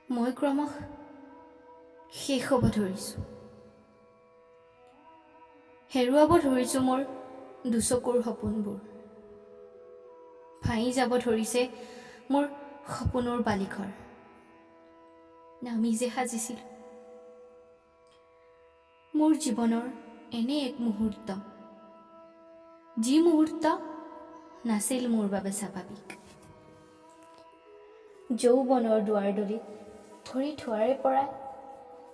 মই ক্ৰমশ শেষ হ'ব ধৰিছোঁ, হেৰুৱাব ধৰিছোঁ মোৰ দুচকুৰ সপোনবোৰ। ভাঁহি যাব ধৰিছে মোৰ সপোনৰ বালিঘৰ। নামি যে সাজিছিলোঁ মোৰ জীৱনৰ এনে এক মুহূৰ্ত, যি মুহূৰ্ত নাছিল মোৰ বাবে স্বাভাৱিক। যৌৱনৰ দুৱাৰদলিত ভৰি থোৱাৰে পৰাই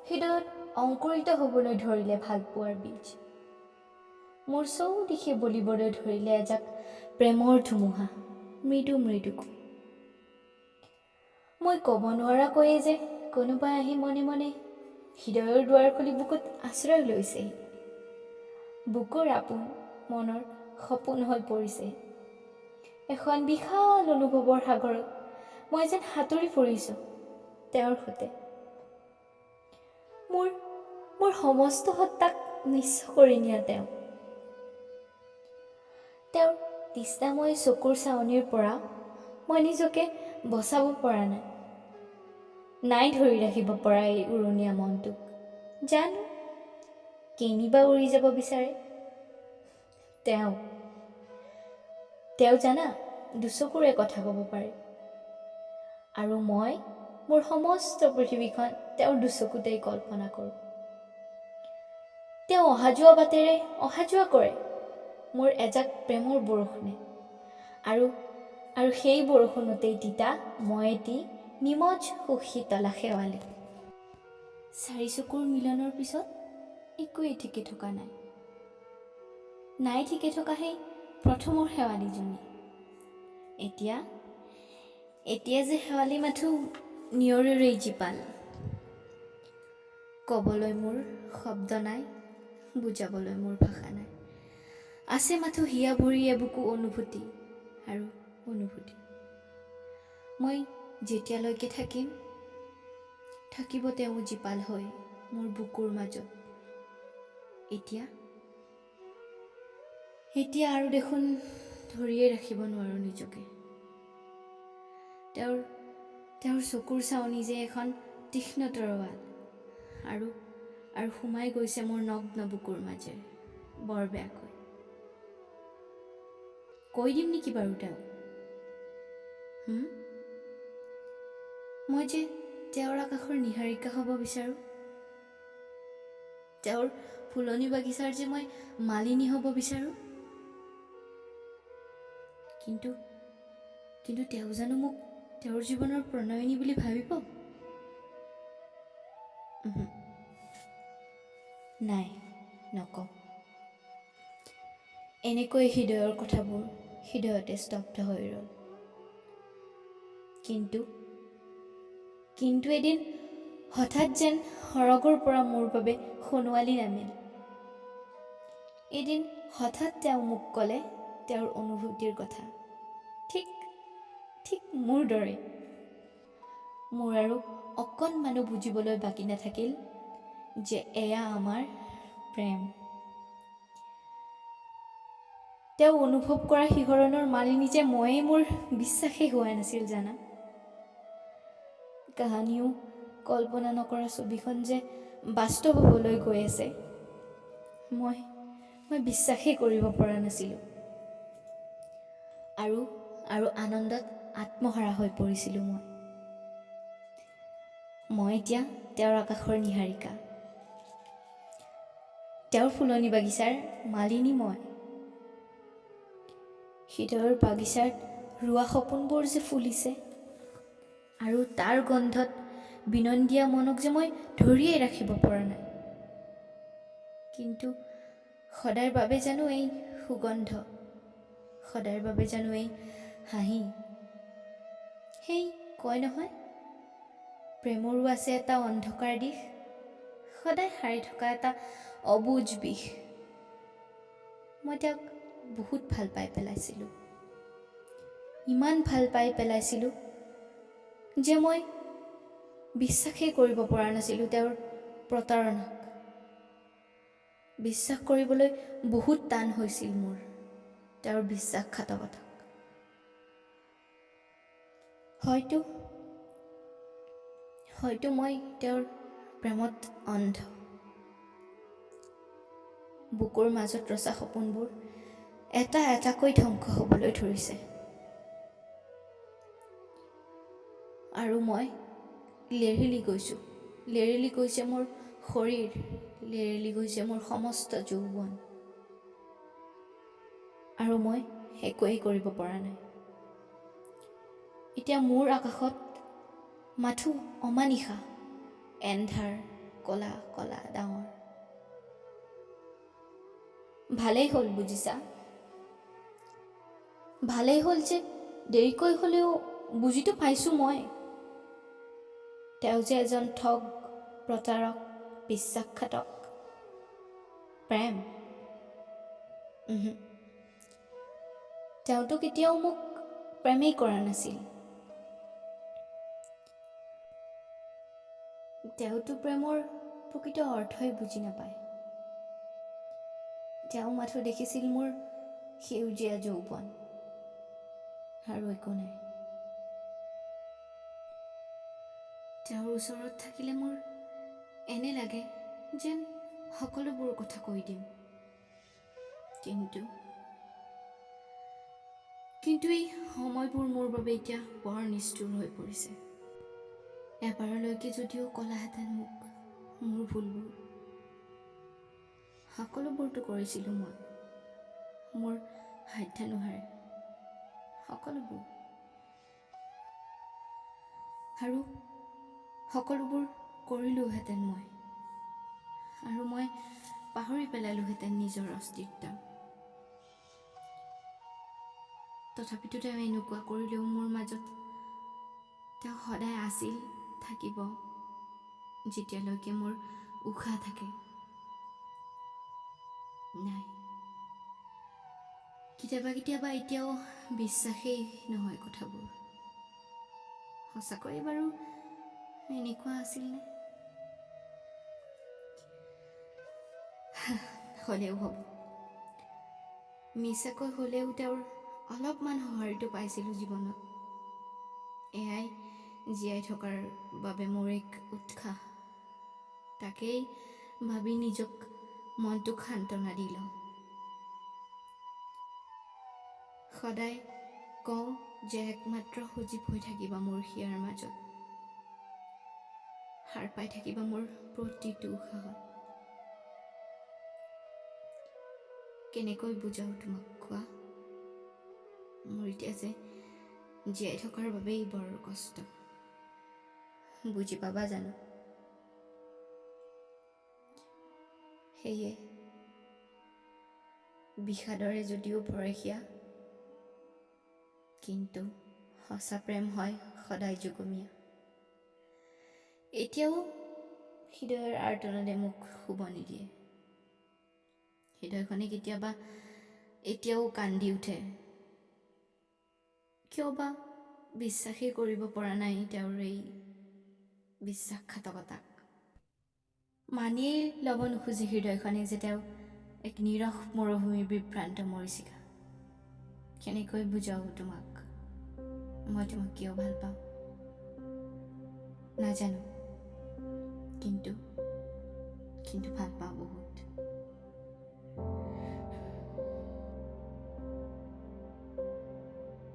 হৃদয়ত অংকুৰিত হ'বলৈ ধৰিলে ভালপোৱাৰ বীজ। মোৰ চৌদিশে বলিবলৈ ধৰিলে এজাক প্ৰেমৰ ধুমুহা, মৃদু মৃদুকৈ। মই ক'ব নোৱাৰাকৈয়ে যে কোনোবাই আহি মনে মনে হৃদয়ৰ দুৱাৰ খুলি বুকুত আশ্ৰয় লৈছেহি, বুকুৰ আপোন, মনৰ সপোন হৈ পৰিছে। এখন বিশাল অনুভৱৰ সাগৰত মই যেন সাঁতুৰি ফুৰিছোঁ তেওঁৰ সৈতে। মোৰ মোৰ সমস্ত সত্তাক নিঃস্ব কৰি নিয়া তেওঁ। তেওঁৰ তৃষ্ণাময় চকুৰ চাৱনিৰ পৰা মই নিজকে বচাব পৰা নাই, নাই ধৰি ৰাখিব পৰা এই উৰণীয়া মনটোক। জানো কেনিবা উৰি যাব বিচাৰে তেওঁ। তেওঁ জানা দুচকুৰে কথা ক'ব পাৰে, আৰু মই মোৰ সমস্ত পৃথিৱীখন তেওঁৰ দুচকুতেই কল্পনা কৰোঁ। তেওঁ অহা যোৱা বাটেৰে অহা যোৱা কৰে মোৰ এজাক প্ৰেমৰ বৰষুণে, আৰু আৰু সেই বৰষুণতেই তিতা মই এটি নিমজ সুশীতলা শেৱালি। চাৰি চকুৰ মিলনৰ পিছত একোৱেই ঠিকে থকা নাই, নাই ঠিকে থকা সেই প্ৰথমৰ শেৱালিজনী। এতিয়া এতিয়া যে শেৱালি মাথো নিয়ৰেৰেই জীপাল। ক'বলৈ মোৰ শব্দ নাই, বুজাবলৈ মোৰ ভাষা নাই, আছে মাথো হিয়া ভৰি এবুকু অনুভূতি আৰু অনুভূতি। মই যেতিয়ালৈকে থাকিম, থাকিব তেওঁ জীপাল হৈ মোৰ বুকুৰ মাজত। এতিয়া এতিয়া আৰু দেখোন ধৰিয়ে ৰাখিব নোৱাৰোঁ নিজকে। তেওঁৰ তেওঁৰ চকুৰ চাৱনি যে এখন তীক্ষ্ণ তৰোৱাল, আৰু আৰু সোমাই গৈছে মোৰ নগ্ন বুকুৰ মাজেৰে বৰ বেয়াকৈ। কৈ দিম নেকি বাৰু তেওঁক? মই যে তেওঁৰ আকাশৰ নিহাৰিকা হ'ব বিচাৰোঁ, তেওঁৰ ফুলনি বাগিচাৰ যে মই মালিনী হ'ব বিচাৰোঁ। কিন্তু কিন্তু তেওঁ জানো মোক তেওঁৰ জীৱনৰ প্ৰণয়িনী বুলি ভাবিব? উহু। নাই, নকওঁ। এনেকৈ হৃদয়ৰ কথাবোৰ হৃদয়তে স্তব্ধ হৈ ৰ'ল। কিন্তু কিন্তু এদিন হঠাৎ যেন সৰগৰ পৰা মোৰ বাবে সোণোৱালী নামিল। এদিন হঠাৎ তেওঁ মোক ক'লে তেওঁৰ অনুভূতিৰ কথা, ঠিক ঠিক মোৰ দৰে। মোৰ আৰু অকণমানো বুজিবলৈ বাকী নাথাকিল যে এয়া আমাৰ প্ৰেম। তেওঁ অনুভৱ কৰা শিহৰণৰ মালিনী যে ময়েই, মোৰ বিশ্বাসেই হোৱা নাছিল জানা। কাহানিও কল্পনা নকৰা ছবিখন যে বাস্তৱ হ'বলৈ গৈ আছে, মই মই বিশ্বাসেই কৰিব পৰা নাছিলোঁ। আৰু আৰু আনন্দত আত্মহাৰা হৈ পৰিছিলোঁ মই। মই এতিয়া তেওঁৰ আকাশৰ নিহাৰিকা, তেওঁৰ ফুলনি বাগিচাৰ মালিনী মই। হৃদয়ৰ বাগিচাত ৰোৱা সপোনবোৰ যে ফুলিছে, আৰু তাৰ গন্ধত বিনন্দীয়া মনক যে মই ধৰিয়েই ৰাখিব পৰা নাই। কিন্তু সদায়ৰ বাবে জানো এই সুগন্ধ, সদায়ৰ বাবে জানো এই হাঁহি? সেই কয় নহয়, প্ৰেমৰো আছে এটা অন্ধকাৰ দিশ, সদায় সাৰি থকা এটা অবুজ বিষ। মই তেওঁক বহুত ভাল পাই পেলাইছিলোঁ, ইমান ভাল পাই পেলাইছিলোঁ যে মই বিশ্বাসেই কৰিব পৰা নাছিলোঁ তেওঁৰ প্ৰতাৰণাক। বিশ্বাস কৰিবলৈ বহুত টান হৈছিল মোৰ তেওঁৰ বিশ্বাসঘাতকতাক। হয়তো হয়তো মই তেওঁৰ প্ৰেমত অন্ধ। বুকুৰ মাজত ৰচা সপোনবোৰ এটা এটাকৈ ধ্বংস হ'বলৈ ধৰিছে আৰু মই লেৰেলি গৈছোঁ। লেৰেলি গৈছে মোৰ শৰীৰ, লেৰেলি গৈছে মোৰ সমস্ত যৌৱন আৰু মই একোৱেই কৰিব পৰা নাই। এতিয়া মোৰ আকাশত মাথো অমানিশা, এন্ধাৰ, কলা কলা ডাঙৰ। ভালেই হ'ল বুজিছা, ভালেই হ'ল যে দেৰিকৈ হ'লেও বুজিতো পাইছোঁ মই। তেওঁ যে এজন ঠগ, প্ৰতাৰক, বিশ্বাসঘাতক। প্ৰেম, তেওঁতো কেতিয়াও মোক প্ৰেমেই কৰা নাছিল। তেওঁতো প্ৰেমৰ প্ৰকৃত অৰ্থই বুজি নাপায়। তেওঁ মাথো দেখিছিল মোৰ সেউজীয়া যৌৱন আৰু একো নাই। তেওঁৰ ওচৰত থাকিলে মোৰ এনে লাগে যেন সকলোবোৰ কথা কৈ দিম, কিন্তু কিন্তু এই সময়বোৰ মোৰ বাবে এতিয়া বৰ নিষ্ঠুৰ হৈ পৰিছে। এবাৰলৈকে যদিও ক'লাহেঁতেন মোক মোৰ ভুলবোৰ, সকলোবোৰতো কৰিছিলোঁ মই মোৰ সাধ্যানুসাৰে, সকলোবোৰ আৰু সকলোবোৰ কৰিলোহেঁতেন মই, আৰু মই পাহৰি পেলালোহেঁতেন নিজৰ অস্তিত্ব। তথাপিতো তেওঁ এনেকুৱা কৰিলেও মোৰ মাজত তেওঁ সদায় আছিল, থাকিব, যেতিয়ালৈকে মোৰ উশাহ থাকে। নাই, কেতিয়াবা কেতিয়াবা এতিয়াও বিশ্বাসেই নহয় কথাবোৰ। সঁচাকৈয়ে বাৰু এনেকুৱা আছিলনে? হ'লেও হ'ব, মিছাকৈ হ'লেও তেওঁৰ অলপমান সঁহাৰিটো পাইছিলোঁ জীৱনত। এয়াই জীয়াই থকাৰ বাবে মোৰ এক উৎসাহ। তাকেই ভাবি নিজক মনটোক সান্তনা দি লওঁ। সদায় কওঁ যে একমাত্ৰ সজীৱ হৈ থাকিবা মোৰ হিয়াৰ মাজত, সাৰ পাই থাকিবা মোৰ প্ৰতিটো উশাহত। কেনেকৈ বুজাওঁ তোমাক কোৱা, মোৰ এতিয়া যে জীয়াই থকাৰ বাবেই বৰ কষ্ট। বুজি পাবা জানো? সেয়ে বিষাদৰে যদিও ভৰে হিয়া, কিন্তু সঁচা প্ৰেম হয় সদায় যুগমীয়া। এতিয়াও হৃদয়ৰ আৰ্তনাদে মোক শুব নিদিয়ে। হৃদয়খনে কেতিয়াবা এতিয়াও কান্দি উঠে, কিয় বা বিশ্বাসেই কৰিব পৰা নাই তেওঁৰ এই বিশ্বাসঘাতকতাক। মানিয়েই ল'ব নোখোজে হৃদয়খনে যে তেওঁ এক নিৰস মৰুভূমিৰ বিভ্ৰান্ত মৰীচিকা। কেনেকৈ বুজাওঁ তোমাক মই তোমাক কিয় ভাল পাওঁ নাজানো, কিন্তু কিন্তু ভাল পাওঁ বহুত।